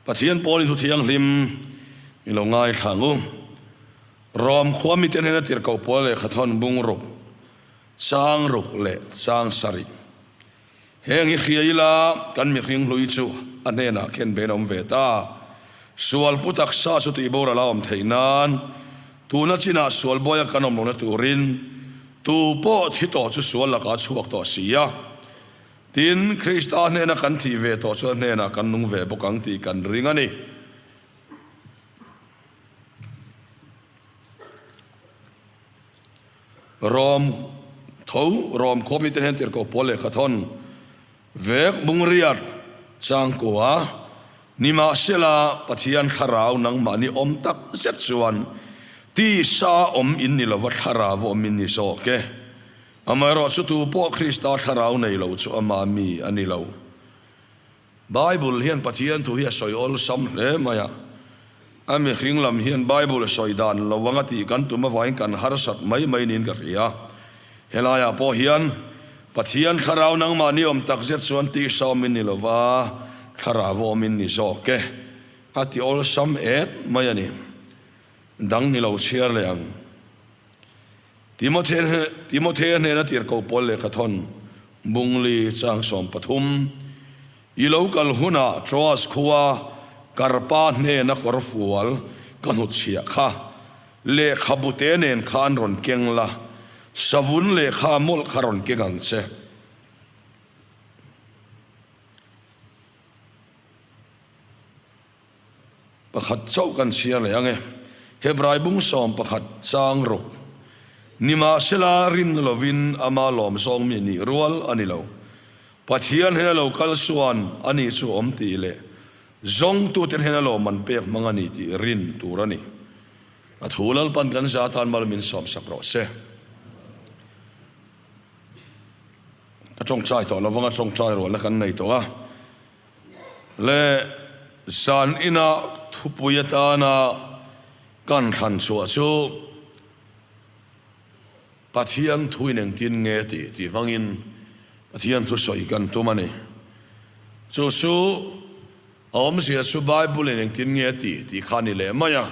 Pathian pawlin thu thianghlim i lo ngaithla ang u. Rom khua mite hnena tirhkoh pawl lehkha thawn bung ruk, chang ruk leh chang sarih. Heng hi hria ila kan mihring hlui chu a hnenah khen ben a awm ve ta. Sual pu taksa chu tih boral a awm theih nan tuna chinah sual bawia kan awm lohna turin tu pawh thi tawh chu sual lakah a chhuak tawh si a. Tin, Krista hnena kan thih ve tawh chuan hnenah kan nung ve bawk ang tih kan ring a ni. Rom tho, Rom khua mite hian tirhkoh pawl lehkha thawn vek bungriat changkua nimahsela Pathian thlarau nangmahni awm tak zet chuan tisa awm in ni lova thlarau awm in ni zawk e. Amaherawh chu tu pawh Krista thlarau nei lo chu ama mi a ni lo. Bible hian Pathian thu hi a sawi awlsam hle mai a. A mihring lam hian Bible sawi dan lo anga tih kan tum avangin kan harsat mai mai niin ka hria. Helaiah pawh hian Pathian thlarau nangmah ni awm takzet chuan tihsawm in ni lova, thlarau awm in ni zawk e a ti awlsam et mai a ni. Dang ni lo chhiar leh ang. Timothea hnena tirhkoh pawl lehkha thawn Bungli chang 13, I lo kal hunah Troas khua Karpa hnena kawr fual ka hnutchhiah kha lehkhabute nen khan rawn keng la, savun lehkha mawlh kha rawn keng ang che. Pakhat chauh kan chhiar leh ang e. Hebrai bung 11 chang ruk. Nimahsela rinna lovin ama lawm zawng mi nih rual a ni lo. Pathian hena lo kal suan a nih chu awm tih leh zawngtute hena lawm an pek hmang a ni tih rin tur a ni. A thu Lalpan kan za atan mal min sawmsak rawh se. Ka tawngtai tawh lovang a tawngtai rualna kan nei tawh a. Leh zan ina thupui atana kan thlan chhuah chu Pathian thu in engtin nge tih tih hmangin Pathian thu sawi kan tum a ni. Chu chu a awmzia chu Bible in engtin nge tih tih kha a ni leh mai a,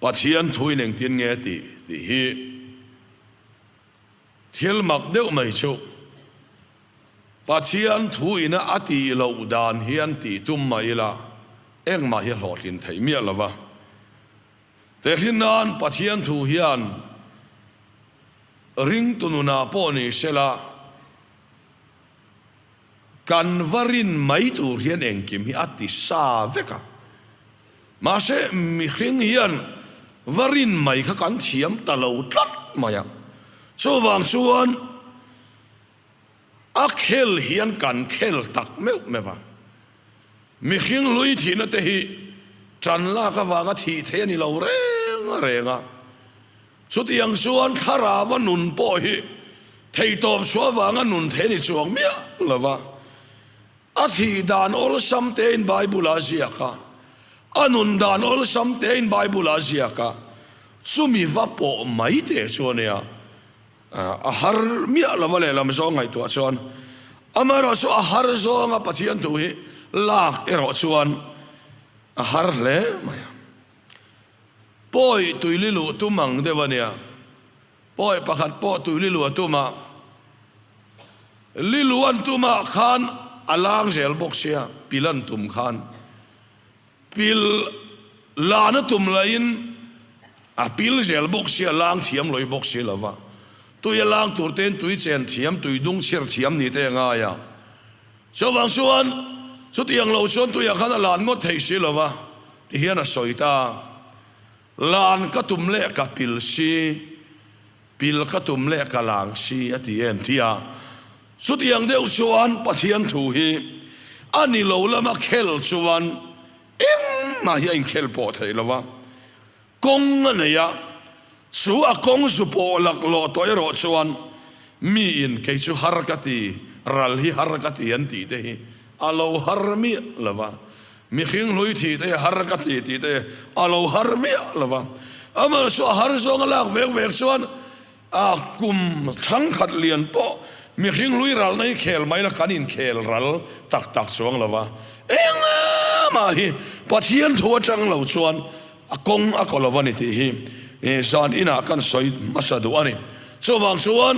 Pathian thu in engtin nge tih tih hi thil mak deuh mai chu. Pathian thu ina a tih loh dan hian tih tum mah ila engmah hi a hlawhtlin theih miah lo va. Tehrin nan Pathian thu hian ringtu nunah pawh ni sela kan va rin mai tur hian engkim hi a ti sa vek a. Mahse mihring hian va rin mai kha kan thiam ta lo tlat mai a. Chuvang chuan. A khel hian kan khel tak meuh meuh a, mihring hlui thihna te hi ṭan lak avanga thih theih a ni lo reng reng a. Chutiang chuan thlarava nun pawh hi theitawp chhuah avanga nun theih a ni chuang miah lo va. A thih dan awlsam tein Bible-a ziak a, a nun dan awlsam tein Bible-a ziak a, chumi va pawh mai teh chu a nia. A har miah lova lehlam zawng ngaihtuah chuan amaherawh chu a har zawnga Pathian thu hi lak erawh chuan a har hle mai a. Pawi tuili luh tum ang deuh a nia. Pawi pakhat pawh tuili luh a tum a, li luh an tumah khan a lang zel bawk sia, pil an tum khan. Pil lana tum laiin a pil zel bawk si, a lang thiam lawih bawk si lova. Tui a lang tur tein tui chen thiam, tui dung chhir thiam ni te a ngai a. Chuvang chuan chutiang lo chuan tuiah khan a lan ngawt thei si lova ti hian a sawi ta. Lan ka tum leh ka pil si, pil ka tum leh ka lang si a ti em thi a. Chutiang deuh chuan Pathian thu hi a ni lo lama khel chuan engmah hi a inkhel pawh theih lo va, kawng a nei a, chu a kawng zu pawh laklawh tawh erawh chuan miin kei chu har ka ti, ral hi har ka ti an tih te hi a lo har miah lo va, mihring hlui thih te hi har ka ti tih te hi a lo har miah lo va. Amaherawhchu a har zawnga lak vek vek chuan A kum thangkhat lian pawh mihring hlui ralna hi khel mai la kan inkhel ral tak tak chuang lo va, engmah hi Pathian thu atang lo chuan a kawng a kaw lo a ni tih hi zan inah kan sawi hmasa duh a ni. Chuvang chuan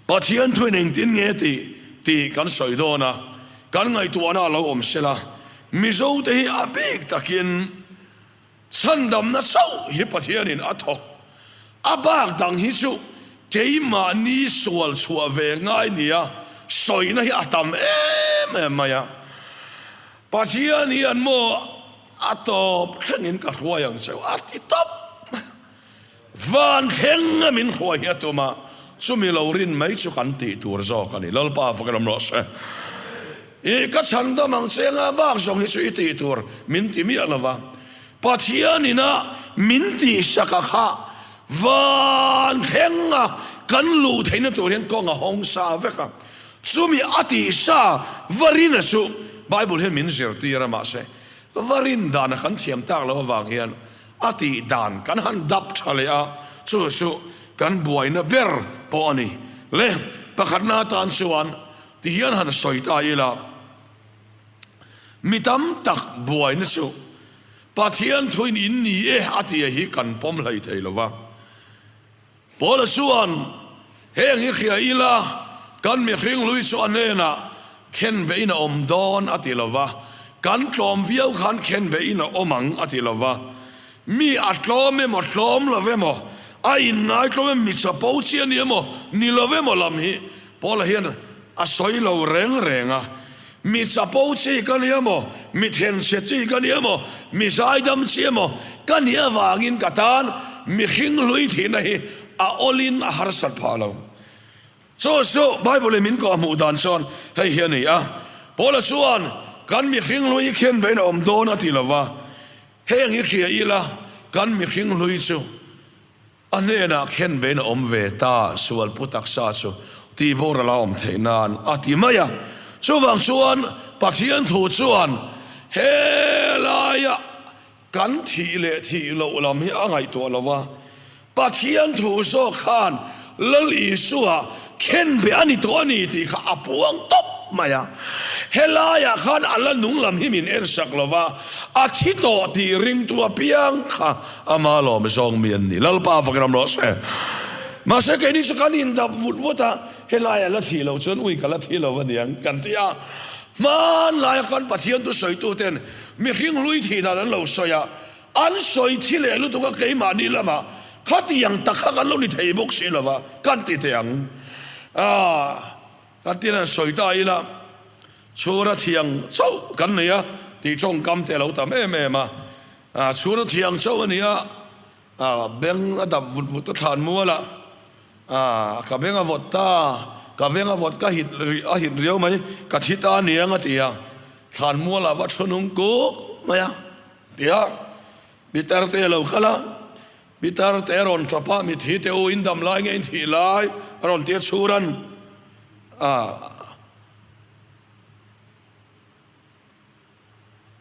Pathian thuin engtin nge tih tih kan sawi dawn a, kan ngaihtuahna a lo awm sela, Mizote hi a bik takin Chhandamna chauh hi Pathianin a thawk. A bak dang hi chu keimahni sual chhuah ve ngai nia sawina hi a tam em em mai a. Pathian hian maw a tawp thlengin ka hruai ang cheu a ti tawp mai a. Van thleng a min hruai hi a tum a, chumi lo rin mai chu kan tih tur zawk a ni. Lalpa fakin awm rawh se. I ka chhandam ang che anga bak zawng hi chu i tih tur min ti miah lo va. Pathian ina min tihsak a kha van thleng a kan luh theihna tur hian kawng a hawng sa vek a. Chumi a tihsa va rin a chu Bible hian min zirtir a mahse va rin dan a kan thiam tak loh avang hian A tih dan kan han dap tha leh a, chu chu kan buaina ber pawh a ni. Le, pakhatna atan chuan ti hian han sawi ta ila, mi tam tak buaina chu Pathian thuin in ni e a tia hi kan pawm hlei thei lo va. Paula chuan, Heng hi hria ila, kan mihring lui chu a hnenah khenbehin a awm dawn a ti lo va, kan tlawm viau khan khenbehin a awm ang a ti lo va. Mi a tlawm emaw tlawm lo emaw, a inngai tlawm emaw, mi chapo chi a ni emaw, ni lo emaw lam hi Paula hian a sawi lo reng reng a. Mi chapo chi ka ni emaw, mi thenchhe chi ka ni emaw, mi zaidam chi emaw ka nih avangin ka tan mihring hlui thihna hi a awlin a harsat phah lo. Chu chu Bible-in min kawh hmuh dan chuan hei hi a ni a, Paula chuan kan mihring hlui hi khian vein a awm dawn a ti lo va, heng hi hria ila kan mihring hlui chu A hnenah khen vein a awm ve ta, sual pu taksa chu tihboral a awm theih nan a ti mai a. Chuvang chuan Pathian thu chuan helaia kan thih leh thih loh lam hi a ngaihtuah lo va, Pathian thu zawk khan Lal Isua khen ve a ni tawh a ni tih kha a puang tawp mai a. Helaiah khan a la nung lam hi min ensak lo va, a thi tawh tih ringtu apiang kha Ama lawm zawng mi an ni. Lalpa fak ram rawh se. Mahse keini chu kan indap vut vut a, helai a la thih loh chuan ui ka la thi lo aniang kan ti a. Hmanlaia kan Pathian thu sawitu ten mihring hlui thih dan an lo sawi a, an sawi thi leh lutuk a keimahni lamah khatiang tak kha kan lo ni thei bawk si lova kan ti teh ang. Aah kan tin an sawi ta ila chhura thiang chauh kan nei a tih tawngkam te a lo tam em em a. A chhur a thiang chauh a ni a, a beng a dap vut vut a thlan mual a, a ka beng a vawt ta, ka veng a vawt ka hit a hit riau mai, ka thi ta aniang a ti a, thlan mual ah va thu nung kuk mai a ti a, Pitar te a lo kal a, Pitar te a rawn tap a, mithi te u in dam lai nge in thih lai a rawn ti a chhuran a.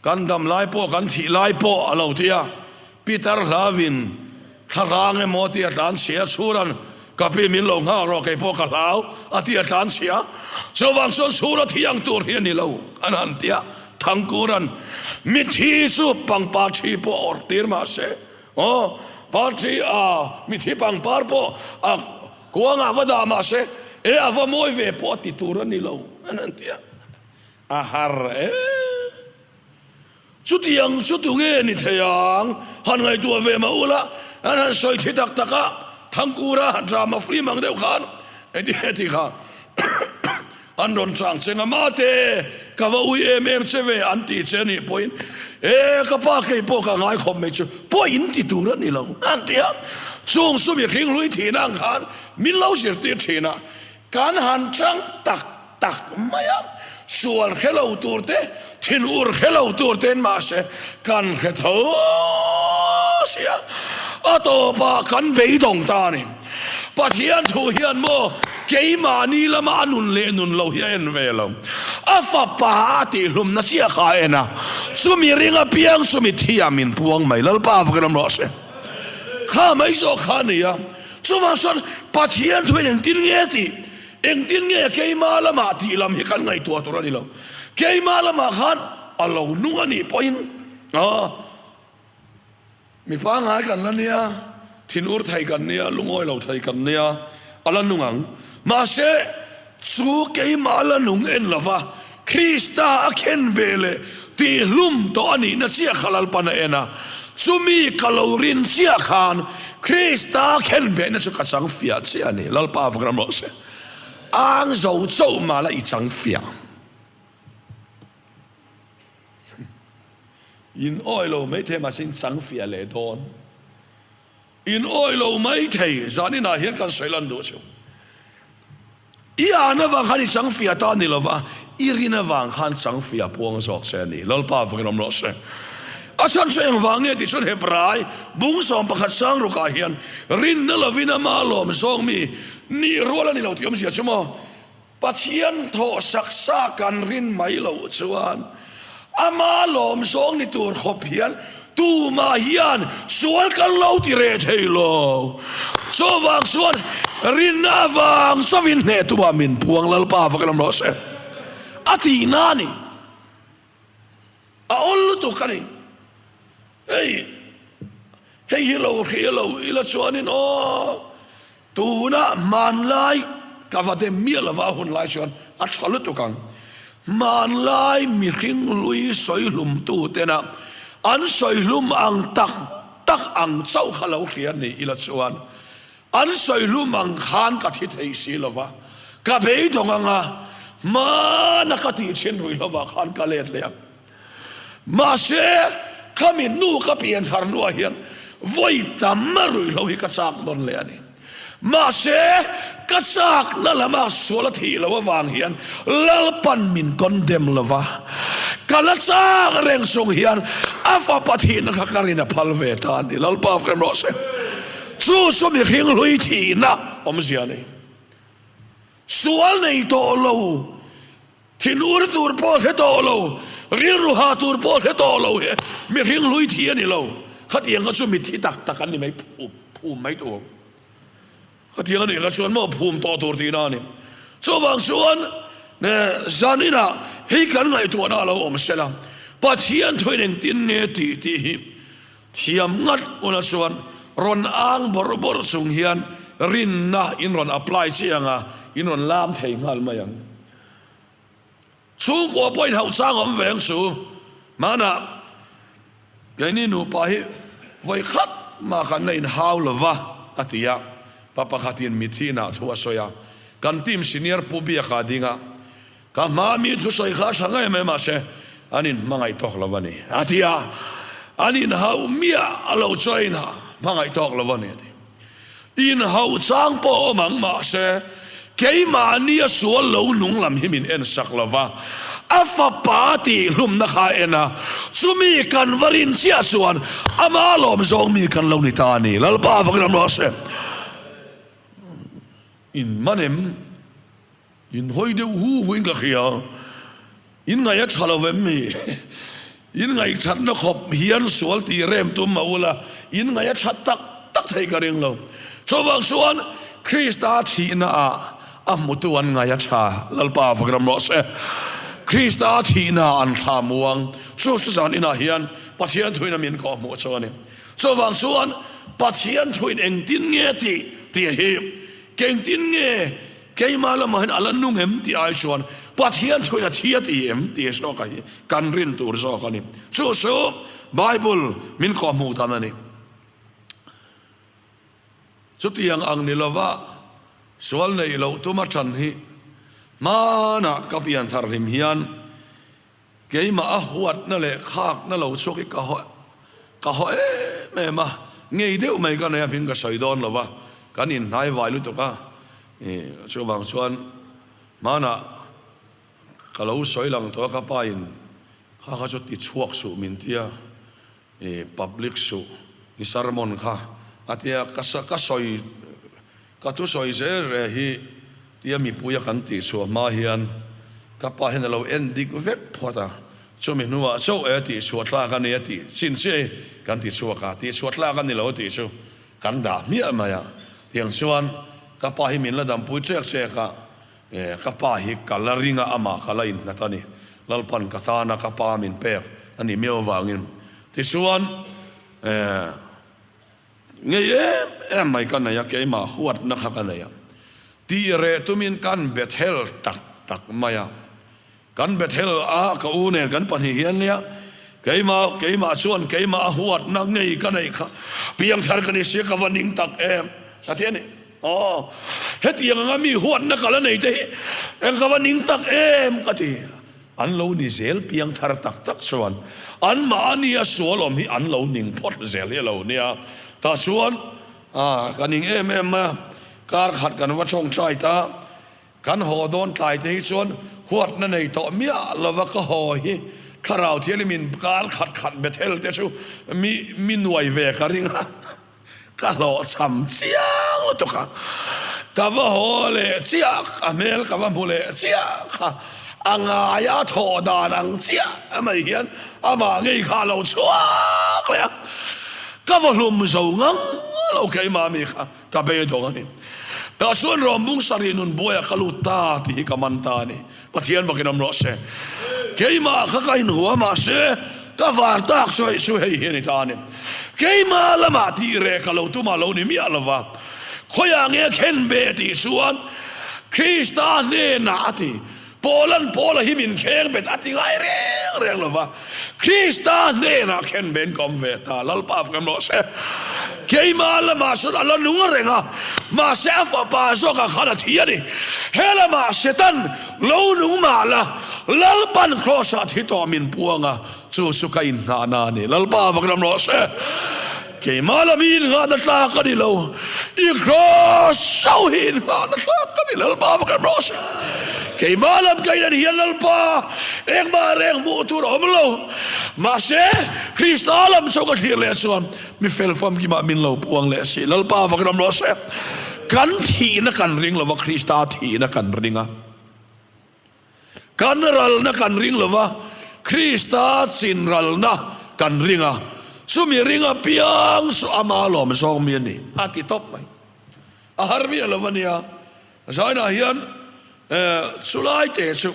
Kan dam lai pawh kan thih lai pawh a lo ti a, Peter hlauvin thlarang emaw ti a tlan chhia chhuran ka pi min lo nghak rawh kei pawh ka hlau a ti a tlan chhia. Chuvang chuan chhur a thi ang tur hi a ni lo an han ti a, Thangkuran mithi chu pangpar thi pawh a awrh tir mah se aw parthi a mithi pangpar pawh a kuangah va dah mah se e a va mawi ve pawh a ti tur a ni lo an han ti a. A har e. Chutiang chu tunge ni thei ang? Han ngaihtuah ve mah ula, an han sawi thi tak tak a, Thangkura drama film ang deuh khan engtin nge tih kha an rawn chang che nga mate ka va ui em em che ve an tih che anih pawhin e ka pa kei pawh ka ngai khawp mai chu pawh in ti tur a ni lo an ti a, chung chu mihring hlui thihna ang khan min lo zirtir thin a, kan han chang tak tak mai a, sual hre lo tur te, thinur hre lo tur tein mahse kan hre tho sia, a tawpah kan beidawng ta a ni. Pathian thu hian maw keimahni lama a nun leh nun lo hi a en ve lo, a fapa a tihhlumna chiah kha a en a, chumi ring apiang chumi thiam min puang mai Lalpa vakin awm rawh se. Kha mai zawk kha a ni a, chuvang chuan Pathian thuin engtin nge tih Engtin nge keimah lamah tih lam hi kan ngaihtuah tur a ni lo. Keimah lamah khan a lo nung a nih pawhin aw mi pangngai kan la nia, thinur thei kan nia, lungawi lo thei kan nia, a la nung ang. Mahse, chu keimah la nung en lova Krista a khen ve leh tihhlum tawh a nihna chiah kha Lalpan a en a, chumi ka lo rin chiah khan Krista khen vehna chu ka chang fiah chiah a ni. Lalpa vak ram rawh se. Ang zo chauh mah la i chang fiah. In awi lo mai thei mahse in chang fiah leh dawn. In awi lo mai thei zan inah hian kan sawi lan duh chu. I an avang khan i chang fiah ta ni lova, i rin avang khan chang fiah puang zawk che a ni. Lalpa vakin awm rawh se. A chhan chu engvang nge tih chuan Hebrai bung 11 sang rukah hian rinna lovin ama lawm zawng mi nih rual a ni lo tih awmzia chu maw? Pathian thawh sak sa kan rin mai loh chuan ama lawm zawng ni tur khawp hian tumah hian sual kan lo ti reh thei lo. Chuvang chuan rinna avang chauhin hnehtuah min puang Lalpa va ka lam rawh se. A tihna a ni. A awl lutuk a ni. Hei, hei hi lo hria lo ila chuanin aw, tuna hmanlai ka va dem miah lova a hun lai chuan a tha lutuk ang. Hmanlai mihring hlui sawi hlum tu tena an sawi hlum ang tak tak ang chauh kha lo hria ni ila chuan an sawi hlum ang khan ka thi thei si lova, ka beidawng anga hmana ka tih thin rui lovah khan ka let leh ang. Mahse, khami hnu ka pian thar hnuah hian vawi tam a ruihhlo hi ka chak nawn leh a ni. Mahse, ka chakna lama sual a thih loh avang hian Lalpan min condemn lo va, ka la chak reng chung hian a fapa thihna kha ka rin a phal ve ta a ni. Lalpa fem rawh se. Chu chu mihring hlui thihna awmzia a ni. Sual nei tawh lo. Thinur tur pawh hre tawh lo, rilru ha tur pawh hre tawh lo hi mihring hlui thi a ni lo. Khatiang kha chu mithi tak tak an ni mai, phum mai tur. Khatiang a nih kha chuan maw phum tawh tur tihna a ni. Chuvang chuan zaninah hei kan ngaihtuahna a lo awm sela, Pathian thuin engtin nge tih tih hi thiam ngat una chuan rawn ang bawrh bawrh chung hian rinna in rawn apply chiah ang a, in rawn lam thei nghal mai ang. Chhungkua pawh inhauh chang awm ve ang chu. Hmanah keini nupa hi vawi khat mah kan la inhau lo va, a ti a. Pa pakhatin mithi inah thu a sawi a, kan team senior Pu Biaka ding a, Ka hma mi thusawi kha a tha ngei mai mahse an inhmangaih tawk lo a ni, a ti a. An inhauh miah a lo chuan a inhmangaih tawk lo a ni, a ti. Inhauh chang pawh awm ang mahse keimahni a sual lo nung lam hi min en sak lo va, a fapa tihhlumna kha a en a, chumi kan va rin chiah chuan ama lawm zawng mi kan lo ni ta a ni. Lalpa avangin awm rawh se. In man em? In hawi deuh hu hu in ka hria. In ngaih a tha lo em mi? In ngaih thatna khawp hian sual tih rem tum mah ula, in ngaih a tha tak tak thei ka ring lo. Chuvang chuan Krista thihna ah a hmutu an ngaih a tha. Lalpa fak ram rawh se. Krista thihna ah an thla muang. Chu chu zan inah hian Pathian thuin a min kawh hmuh chu a ni. Chuvang chuan Pathian thuin engtin nge tih tih hi kengtin nge Keimah lamah hian a la nung em tih ai chuan Pathian thuin a thi a ti em tih zawk hi kan rin tur zawk a ni. Chu chu Bible min kawhhmuh dan a ni. Chutiang ang ni lova sual neih loh tuma ṭan hi hmanah ka pian thar hlim hian Keimah a huatna leh khakna lo chhuak hi ka haw ka haw em em a, ngei deuh mai ka nei a hming ka sawi dawn lo va, kan inhnai vai lutuk a, ih chuvang chuan hmanah ka lo sawi lang tawh a ka pa in kha kha chu ti chhuak suh min ti a, I public suh i sermon kha a tia ka ka sawi ka thusawi zel reh hi tia mipui a kan tih chhuah hma hian ka pa hian a lo en dik vek phawt a, chumi hnuah chauh e tih chhuah tlak a ni a tih chin chiah hi kan ti chhuak a, tih chhuah tlak a ni lo a tih chu kan dah hmiah mai a, tiang chuan ka pa hi min la dampui ṭek ṭek a. Ka pa hi ka la ring a, amah ka la innghat a ni. Lalpan ka tana ka pa min pek a nih miau avangin. Tichuan, eh, ngei em em mai ka nei a, keimah huatna kha ka nei a. Tih reh tumin kan Bethel tak tak mai a. Kan Bethel a ka u nen kan pahnih hian nia, keimah keimah chuan keimah a huatna ngei ka neih kha piangthar ka ni sia ka va ning tak em ka ti a ni. Aw, hetiang anga mi huatna ka la nei te hi eng ka va ning tak em ka ti. An lo ni zel piangthar tak tak chuan anmahni a sual awm hi an lo ning phawt zel hi a lo nia. Tah chuan ka ning em em mai a, kar khat kan va tawngtai ta. Kan haw dawn tlai te hi chuan huatna nei tawh miah lova ka haw hi Thlarau Thianghlim in kar khat khat Bethel te chu mi mi nuai ve ka ring a, ka hlawhchham chiang lutuk a, ka va haw leh chiah a hmel ka va hmu leh chiah kha a ngaia thawh dan ang chiah mai hian amah ngei kha a lo chhuak leh a, ka va hlum zo ngang lo keimah mi kha. Ka beidawng a ni. Tah chuan Rawmbung sarih nun buaiah ka lut ta tih hi ka man ta a ni. Pathian vakin awm rawh se. Keimah kha ka inhua mahse ka var tak chu hei chu hei hi a ni ta a ni. Keimah lamah tih reh ka lo tum a lo ni miah lova. Khawiah nge khen be tih chuan Krista hnenah a ti. Paulan Paula hi min kheng bet a ti ngai reng reng lo va, Krista hnenah khen ben ka awm ve ta, Lalpa fak em rawh se. Keimah lamah chuan a la nung reng a, mahse a fapa zawkah khan a thi a ni. He lamah Setan lo nung mah la, Lalpan Kraws-ah thi tawh min puang a, chu chu ka inhnahna a ni, Lalpa fak em rawh se. Keimah lam hi innghahna tlak a ni lo, i kraws chauh hi innghahna tlak a ni, Lalpa va kan rawh se. Keimah lam ka inan hian Lalpa engmah reng hmuh tur a awm lo, mahse Krista lam chauh ka thlir leh chuan mi fel famkimah min lo puang leh si, Lalpa va kan rawh se. Kan thihna kan ring lova, Krista thihna kan ring a. Kan ralna kan ring lo va, Krista chin ralna kan ring a, chumi ring apiang chu ama lawm zawng mi a ni, a ti tawp mai. A har miah lo a nia, Zainah hian chulai te chu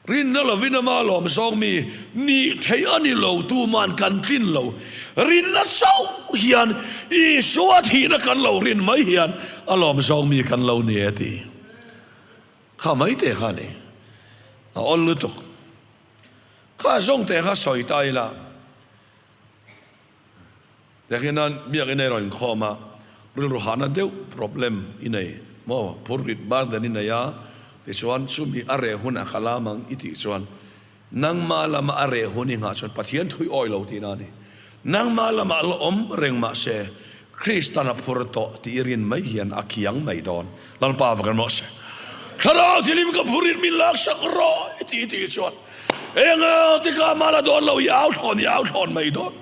rinna lovin ama lawm zawng mi nih theih a ni lo, tuman kan tlin lo. Rinna chauh hian Isua thihna kan lo rin mai hian a lawm zawng mi kan lo ni e ti. Kha mai te kha ni. A awl lutuk. Kha zawng te kha sawi ta ila. Tehkhin a biak i nei rawn inkhawm a, rilru hahna deuh problem i nei maw, phur rit burden i nei a, tichuan chumi a reh hunah ka lam ang i tih chuan Nangmah lama a reh hun i nghah chuan Pathian thui awi lo tihna a ni. Nangmah lamah la awm reng mah se, Kristan a phur tawh tih i rin mai hian a kiang mai dawn. Lalpa va kan rawh se. Thlarau thilim ka phurin min laksak rawh i tih tih chuan eng eng tikah mah la dawn lo i au thlawn i au thlawn mai dawn.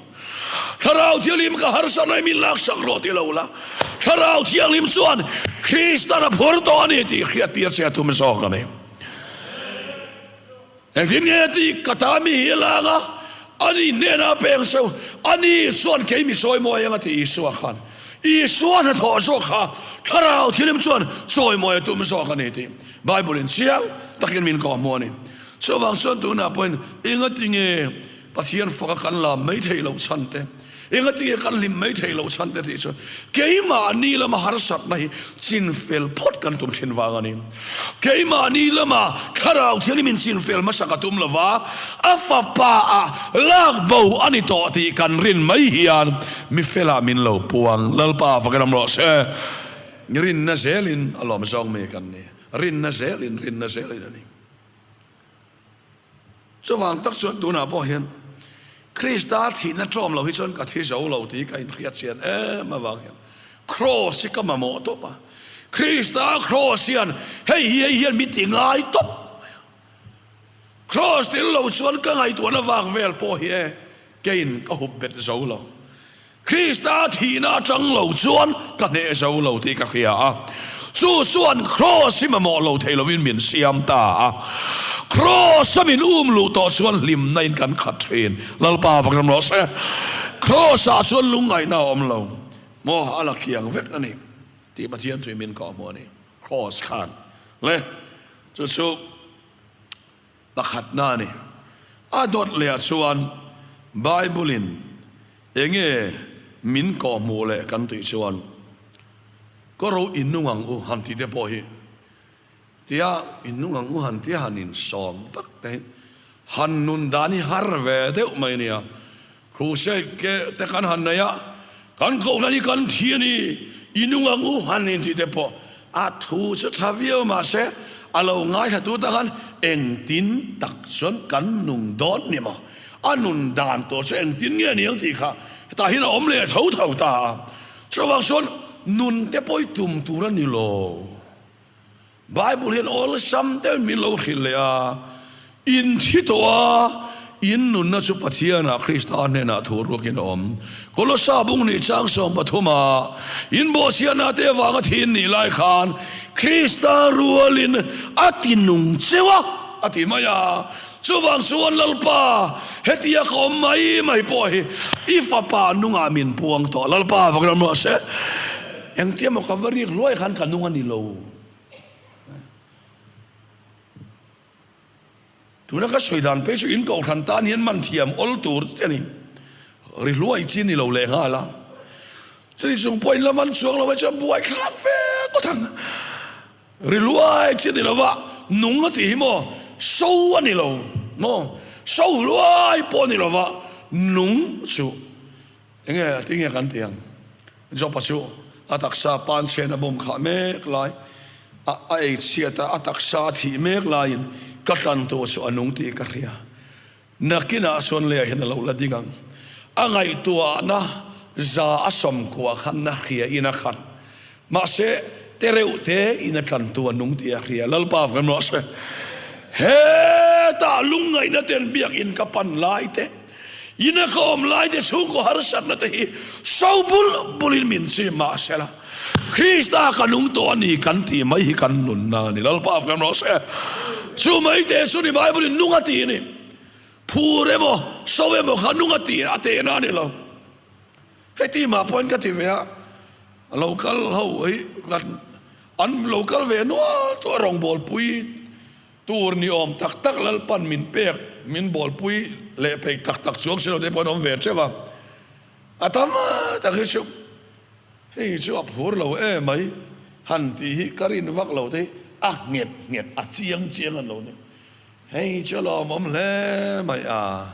Thlarau thianghlim ka harsa mai min laksak rawh ti lo la, Thlarau Thianghlim chuan Kristan a phur tawh a ni tih hriattir che a tum zawk a ni. Engtin nge a tih? Ka ta mi hi a lang a, ani hnenah a peng cheu, ani chuan kei mi chawimawi ang a ti Isua khan. Isua hnathawh zawk kha Thlarau Thianghlim chuan chawimawi a tum zawk a ni tih Bible in chiang takin min kawhhmuh a ni. Chuvang chuan tunah pawhin engati nge Pathian faka kan lam mai theih loh chhan te, Engatinge kan hlim mai theih loh chhan te tih chu keimahni lama harsatna hi chinfel phawt kan tum thin vang a ni. Keimahni lama Thlarau Thianghlim in chinfel hmasa ka tum lova, a fapa ah lak bo a ni tawh tih kan rin mai hian mi felah min lo puang. Lalpa fakin awm rawh se. Rinna zelin a lawm zawng mi kan ni. Rinna zelin, rinna zelin a ni. Chuvang tak chuan tunah pawh hian Krista thihna tlawm lo hi chuan ka thi zo lo tih ka inhriat chian em avang hian Kraws hi ka mamawh tawp a. Krista Kraws hian hei hi hei hian mi ti ngai tawp mai a. Kraws tel lo chuan ka ngaihtuahna vak vel pawh hi e keiin ka hup bet zo lo. Krista thihna atang lo chuan ka hneh zo lo tih ka hria a, chu chuan Kraws hi mamawh lo thei lovin min siam ta a. Kraws a min um luh tawh chuan hlimna in kan khat thin. Lalpa vak ram rawh se. Kraws ah chuan lungngaihna a awm lo maw, a la khiang vek a ni tih Pathian tui min kawhhmuh a ni. Kraws khan le chu chu. Pakhatna a ni. A dawt lehah chuan Bible-in enge min kawhhmuh leh kan tih chuan, Ka ro i nung ang u han tih te pawh hi tia i nung ang u han tia han insawm vak te hi han nun dan hi har ve deuh mai a nia. Crusade ke te kan han nei a, kan kohhran hi kan thi a ni, i nung ang u han intih te pawh a thu chu tha viau mahse a lo ngaithlatu ta khan engtin tak chuan kan nung dawn ni maw, a nun dan tur chu engtin nge ni ang tih kha hetah hian a awm leh tho tho ta a, chuvang chuan nun te pawh i tum tur a ni lo. Bible hian awlsam deuhin min lo hrilh leh a, In thi tawh a, in nunna chu Pathianah Krista hnenah thu ruakin a awm. Kolossa bung nih chang 13 ah, In bawhchhiatna te avanga thi in nih lai khan Krista rualin a ti nung cheu a, a ti mai a. Chuvang chuan Lalpa, hetia ka awm mai mai pawh hi i fapa nungah min puang tawh. Lalpa vak ram rawh se. Engtia maw ka va rik hluai khan ka nung a ni lo. Tuna ka sawi dan phei chu in kohhran tan hian man thiam awl tur che ni. Ri hluai chi ni lo leh nghal a. Chutih chung pawh in la man chuang lo ai chuan buai thlak ve ngawt ang. Ri hluai chi ni lo va, nung a tih hi maw so a ni lo maw, so hluai pawh a ni lo va, nung chu. Enge tinge kan ti ang? Job-a chu a taksa panchhian a bawm khah mek lai, a a ei chhiat a, a taksa a thih mek laiin ka tlan tur chu a nung tih ka hria. Nakinah chuan leiah hian a lo la ding ang. A ngaihtuahna za a sawmkuah khan na hria in a khat. Mahse, te reuh te in a tlantu a nung tih a hria. Lalpa vem rawh se. Hetah lungngaihna ten biakinn ka pan lai te, ina ka awm lai te chhungkaw harsatna te hi so bul bulin min chim mahsela, Krista ka nung tawh a ni kan tih mai hi kan nunna a ni. Lalpa vem rawh se. Chu mai te chu ni Bible in nung a tih a ni. Phur emaw, so emaw kha nung a tih a tehna a ni lo. Hei ti mah pawhin ka ti ve a, a lo kal ho hi kan an lo kal ve nual chu a rawngbawlpui tur ni awm tak tak Lalpan min pek min bawlpui leh peih tak tak chuang si lo te pawh an awm ve teuh a, a tam tak hi chu hei chu a phur lo em mai han tih hi ka rin vak lo te hi a nghet nghet a chiang chiang an lo ni. Hei chu a lawmawm hle mai a,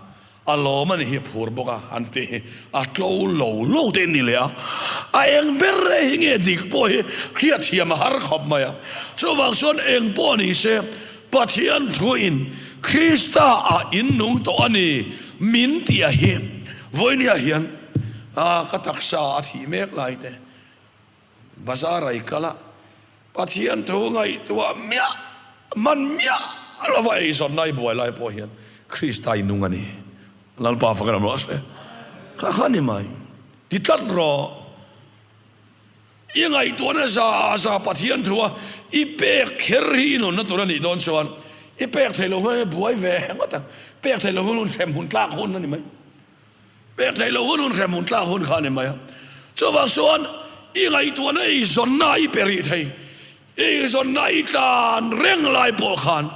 a lawm a ni hi a phur bawk a, an ti hi a tlo lo lo te ni leh a, a eng ber reh hi nge dik pawh hi hriatthiam a har khawp mai a, chuvang chuan eng pawh ni se Pathian thuin Krista ah in nung tawh a ni min tih a hi vawinia hian a ka taksa a thih mek lai te Bazar a i kal a, Pathian thu ngaihtuah miah, man miah lova eizawnna i buai lai pawh hian Krista i nung a ni. Lalpa fak ram rawh se. Kha kha ni mai. Ti tlat rawh. I ngaihtuahna za za Pathian thu a i pek kher hi i nunna tur a nih dawn chuan i pek theih loh hun buai ve ngawt ang. Pek theih loh hun hun hrem hun tlak hun a ni mai. Pek theih loh hun hun hrem hun tlak hun kha a ni mai a. Chuvang chuan i ngaihtuahna i zawnna i pe rih thei. I zawnna i tlan reng lai pawh khan,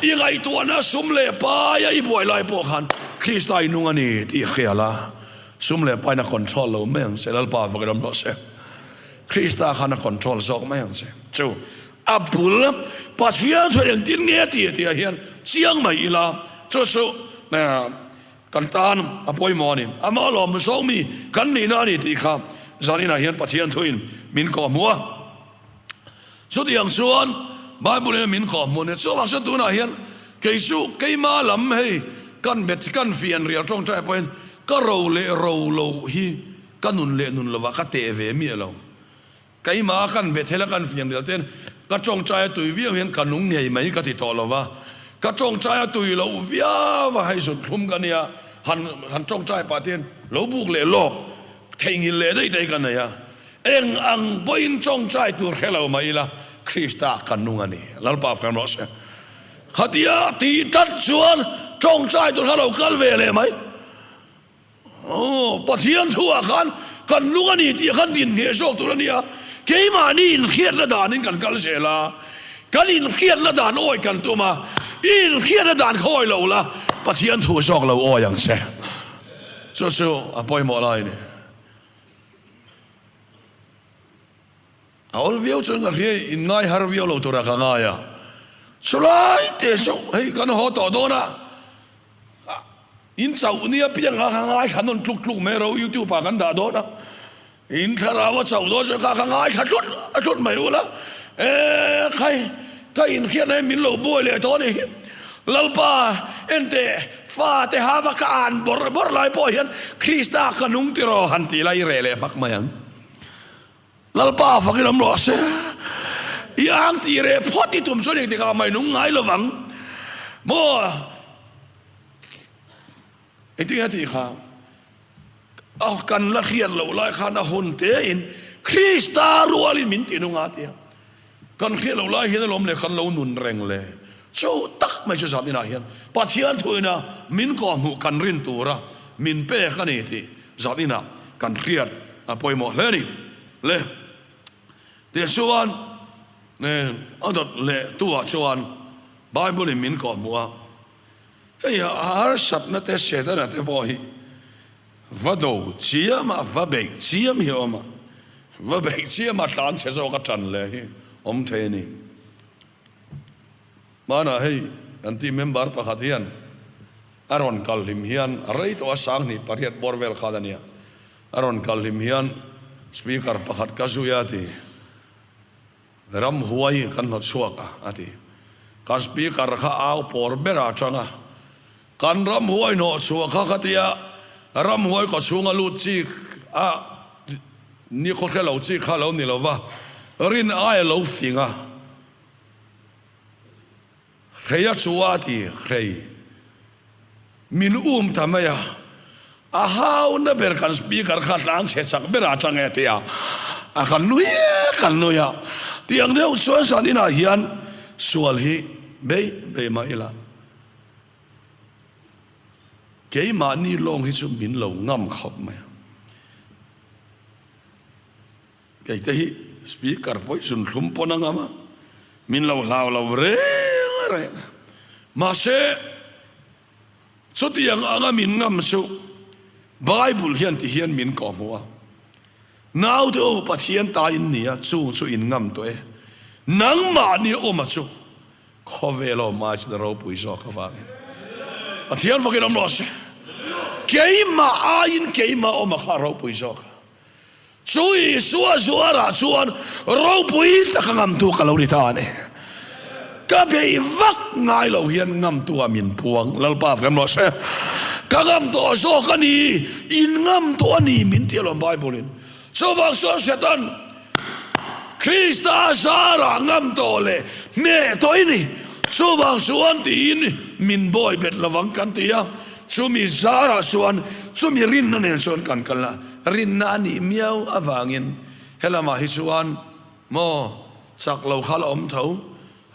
i ngaihtuahna sum leh paia i buai lai pawh khan Krista i nung a ni tih i hria la. Sum leh pain a control lo mai ang che, Lalpa vak ram rawh se. Krista khan a control zawk mai ang che. Chu a bul Pathian chuan engtin nge a ti tih ah hian chiang mai ila chu chu kan tan a pawimawh a ni. Amah lawm zawng mi kan nihna a ni tih kha zaninah hian Pathian thuin min kawhhmuh a. Chutiang chuan Bible in min kawhhmuh a ni. Chuvang chuan tunah hian kei chu keima lam hei kan bet kan fian rial tawngtai pawhin ka ro leh ro lo hi ka nun leh nun lovah ka teh ve miah lo. Keimah kan Bethel a kan fiam rial ten ka tawngtai a tui viau hian ka nung ngei mai ka ti tawh lo va, ka tawngtai a tui loh viau a hei zut thlum ka nia, han han tawngtai pah te hian lo buk leh lawk theihnghilh leh daih daih ka nei a, eng ang pawhin tawngtai tur hre lo mah ila Krista ka nung a ni, Lalpa fam rawh se. Khatia tih tlat chuan tawngtai tur kha lo kal ve leh mai. Aw, Pathian thuah khan kan lung a ni tih khan dinhmeh zawk tur a ni a, keimahni inhriatna danin kan kal zel a, kan inhriatna dan awi kan tum a, I inhriatna dan kha awi lo la, Pathian thu zawk lo awi ang che. Chu chu a pawimawh lai a ni. A awl viau chuan ka hria i, in ngai har viau lo tura ka ngai a. Chulai te chu hei kan haw tawh dawn a, in chauh nia piang kha ka ngaithla nawn tluk tluk mai ro youtube ah kan dah dawn a, in thlarau a chauh dawn chuan kha ka ngaithla tlut a tlut mai ula, e khai ka inhriatna hi min lo buai leh tawh a ni. Lalpa enteh fa te hava ka an bawrh bawrh lai pawh hian Krista ka nung tiraw han tih lai i reh leh hmak mai ang. Lalpa fakin awm rawh se. I ang tih reh phawt i tum chuan engtikah mah i nung ngai lo vang maw? Engtin nge tih kha? A kan la hriat loh lai khan a hun tein Krista rualin min ti nung a tia. Kan hriat loh lai hian alawm le kan lo nun reng le. Chu tak mai chu zan inah hian Pathian thuina min kawhhmuh kan rin tura min pek a ni tih zan inah kan hriat a pawimawh hle a ni. Le tichuan a dawt leh tuah chuan Bible in min kawhhmuh a, hei a harsatna te Setana te pawh hi va do chiam a, va beih chiam hi a awm a, va beih chiam a tlan chhe zawk a tan leh hi awm thei a ni. Hmanah hei kan team member pakhat hian a rawn kal hlim hian a rei tawh a 28 bawr vel khan a nia, a rawn kal hlim hian speaker pakhat ka zui a ti, ramhuai kan hnawt chhuak a a ti. Kan speaker kha au pawr ber a tang a, kan ramhuai hnawh chhuah kha ka tia, ramhuai kaw chhunga lut chi a ni khaw hre lo chi kha lo ni lova, rin ai a lo fing a. Hrei a chu a ti hrei. Min um ta mai a, a hauna ber kan speaker kha tlan chhe chak ber a tang e ti a, a kan nui e kan nui a. Tiang deuh chuan zan inah hian sual hi bei bei mah ila. Keimahni lawng hi chu min lo ngam khawp mai a. Kei te hi speaker pawh zun thlum pawn a ngam a, min lo hlau lo reng reng a. Mahse, chutiang anga min ngam chu Bible hian ti hian min kawhhmuh a, Naute u, Pathian ta in ni a, chu chu in ngam tawh e. Nangmahni awma chu khawvel awm ai chuan a ropui zawk avangin Pathian fakin awm rawh se. Keimah aiin keimah awma kha a ropui zawk a. Chu Isua zuarah chuan ropui taka ngamtu ka lo ni ta a ni. Ka bei vak ngai lo hian ngamtu ah min puang. Lalpa fem rawh se. Ka ngam tawh zawk a ni, in ngam tawh a ni min ti alawm Bible in. Chuvang chuan Satan, Krista zarah ngam tawh leh hneh tawh i ni. Chuvang chuan tiin min bawi bet lovang kan ti a. Chumi zarah chuan chumi rinna nen chuan kan kal a. Rinna a nih miau avangin helamah hi chuan maw chak lo kha la awm tho,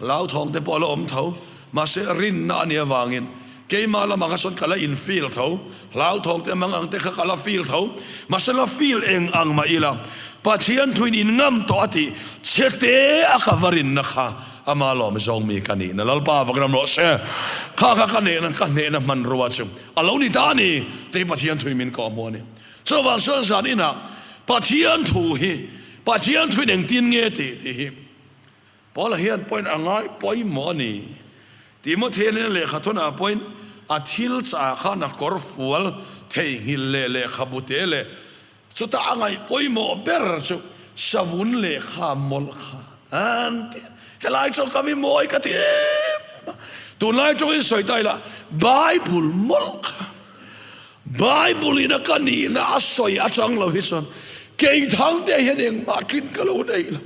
hlauthawng te pawh a la awm tho, mahse rinna a nih avangin keimah lamah kha sawn ka la in feel tho, hlauthawng te mang ang te kha ka la feel tho, mahse la feel eng ang mah ila Pathian thuin in ngam tawh a tih chhe te a ka va rinna kha ama lawm zawng mi ka nihna Lalpa vak ram rawh se, kha kha ka nehna ka hnehna hmanrua chu a lo ni ta a ni tih Pathian thuin min kawhhmuh a ni. Chuvang chuan zan inah Pathian thu hi Pathian thuin engtin nge tih tih hi Paula hian pawhin a ngai pawimawh a ni. Timothea-in a lehkha thawnah pawhin a thil chah khan a kawr fual theihnghilh leh lehkhabu te leh chutah a ngaih pawimawh ber chu savun lehkha mawlh kha an ti a. Helai tawngkam hi mawi ka ti em em a. Tunlai tawngin sawi ta ila Bible mawlh kha. Bible in a ka nihna a sawi atang lo hi chuan kei thangte hian engmah tlin ka lo nei lo.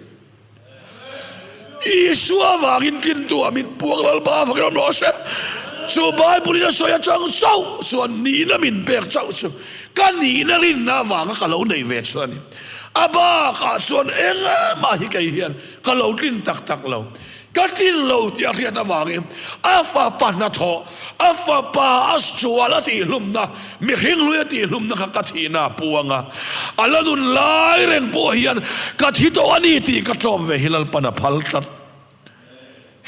Isua vangin tlin tu ah min puang Lalpa fakin awm rawh se. Chu Bible in a sawi atang chauh chuan nihna min pek chauh chu ka nihna rinna avanga ka lo nei ve chu a ni. A bakah chuan engmah hi kei hian ka lo tlin tak tak lo. Ka tlin lo tih a hriat avangin a fapa hnathawh, a fapa a sual a tihhlumna, mihring hlui a tihhlumna kha ka thihna a puang a. A la nun lai reng pawh hian ka thi tawh a ni tih ka ṭawm ve hi Lalpan a phal tlat.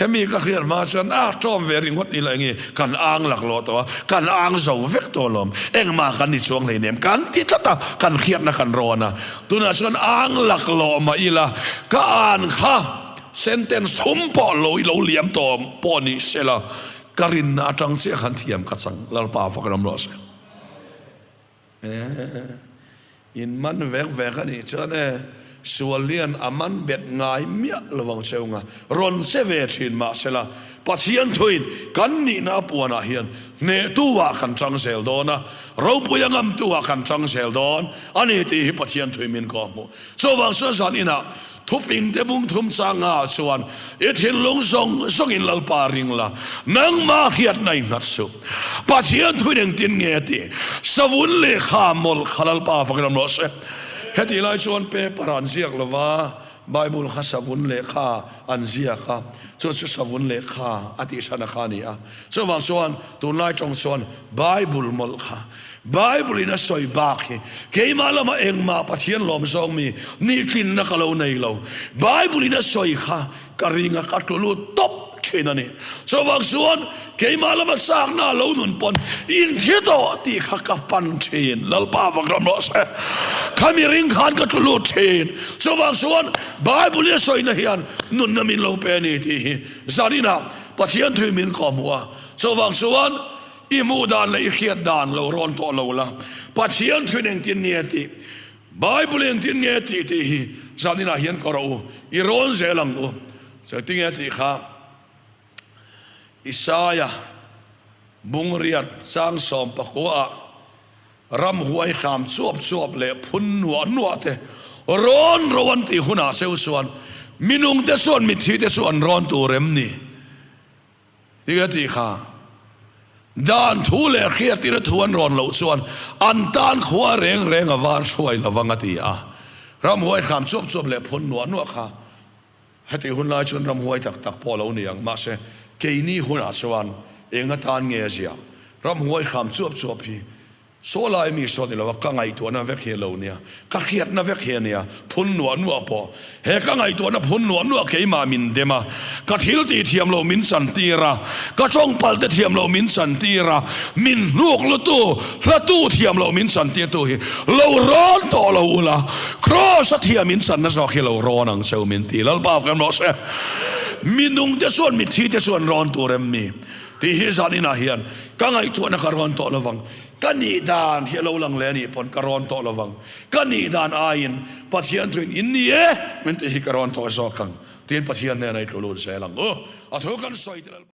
Hemi ka hriat hma chuan a ṭawm ve ringawt ni lo enge kan ang laklawh tawh a, kan ang zo vek tawh alawm, engmah kan ni chuang hleinem kan ti tlat a, kan hriatna kan rawn a. Tunah chuan ang laklawh mah ila ka an kha sentence thum pawh lo i lo liam tawh pawh ni sela ka rinna atang chiah khan thiam ka chang Lalpa fak ram rawh se. In man vek vek a nih chuan e, sual hian a man bet ngai miah lo ang cheu nga, rawn che ve thin mahsela Pathian thuin kan nihna a puanah hian hnehtu ah kan tang zel dawn a, ropui a ngamtu ah kan tang zel dawn a ni tih hi Pathian thui min kawh hmuh. Chuvang chuan zan inah Thufing te bung thum changa chuan i thinlung zawng zawngin Lalpa ring la, nangmah hriatna i nghat suh. Pathian thuin engtin nge a tih? Savun lehkha mawlh kha Lalpa fakin awm rawh se. Hetih lai chuan paper ah an ziak lo va, Bible kha savun lehkha an ziak a, chu chu savun lehkha a tih chhan a kha a ni a. Chuvang chuan tunlai tawng chuan Bible mawlh kha Bible in a sawi bak hi keimah lamah engmah Pathian lawm zawng mi nihklinna ka lo nei lo. Bible in a sawi kha ka ring a, ka tlu lut tawp thin a ni. Chuvang chuan keimah lama chakna a lo nun pawn in thi tawh tih kha ka pan thin. Lalpa vak ram rawh se. Khami ring khan ka tlu lut thin. Chuvang chuan Bible in a sawina hian nunna min lo pe a ni tih hi zaninah Pathian thui min kawhhmuh a. Chuvang chuan I hmuh dan leh i hriat dan lo rawn tawh lo la, Pathian thuin engtin nge tih, Bible engtin nge tih tih hi zaninah hian ka rawh u, i rawn zel ang u. Chuti nge tih kha Isaia bungriat chang sawmpakuaah ramhuai hram chuap chuap leh phun nuah nuah te rawn ro an tih hunah cheu chuan minungte chuan mitthi te chu an rawn tur em ni? Ti a tih kha, Dan thu leh hriattirna thu an rawn loh chuan an tan khua reng reng a var hruai lo vang a ti a. Ramhuai hram chuap chuap leh phun nuah nuah kha heti hun lai chuan ramhuai tak tak pawh a lo ni ang. Mahse, keini hunah chuan eng atan nge a ziah? Ramhuai hram chuap chuap hi Saw lai mi saw ni lo a, ka ngaihtuahna vek hi a lo nia, ka hriatna vek hi a nia, phun nuah nuah pawh. He ka ngaihtuahna phun nuah nuah keimah min dem a, ka thil tih thiam loh min chantir a, ka tawngpal te thiam loh min chantir a, min hnuk lutu, hlatu thiam loh min chantirtu hi lo rawn tawh lo ula, Kraws a thiam in channa zawk hi lo rawn ang cheu min ti. Lalpa ka rawh se. Minung te chuan mitthi te chuan rawn tur em mi? Tih hi zan inah hian ka ngaihtuahna ka rawn tawh lovang. Ka nih dan hi a lo lang leh a nih pawn ka rawn tawh lovang. Ka nih dan aiin Pathian thuin in ni e min tih hi ka rawn tawh zawk ang tiin Pathian hnenah i tlu lut zel ang u. A thu kan sawi te Lalpa.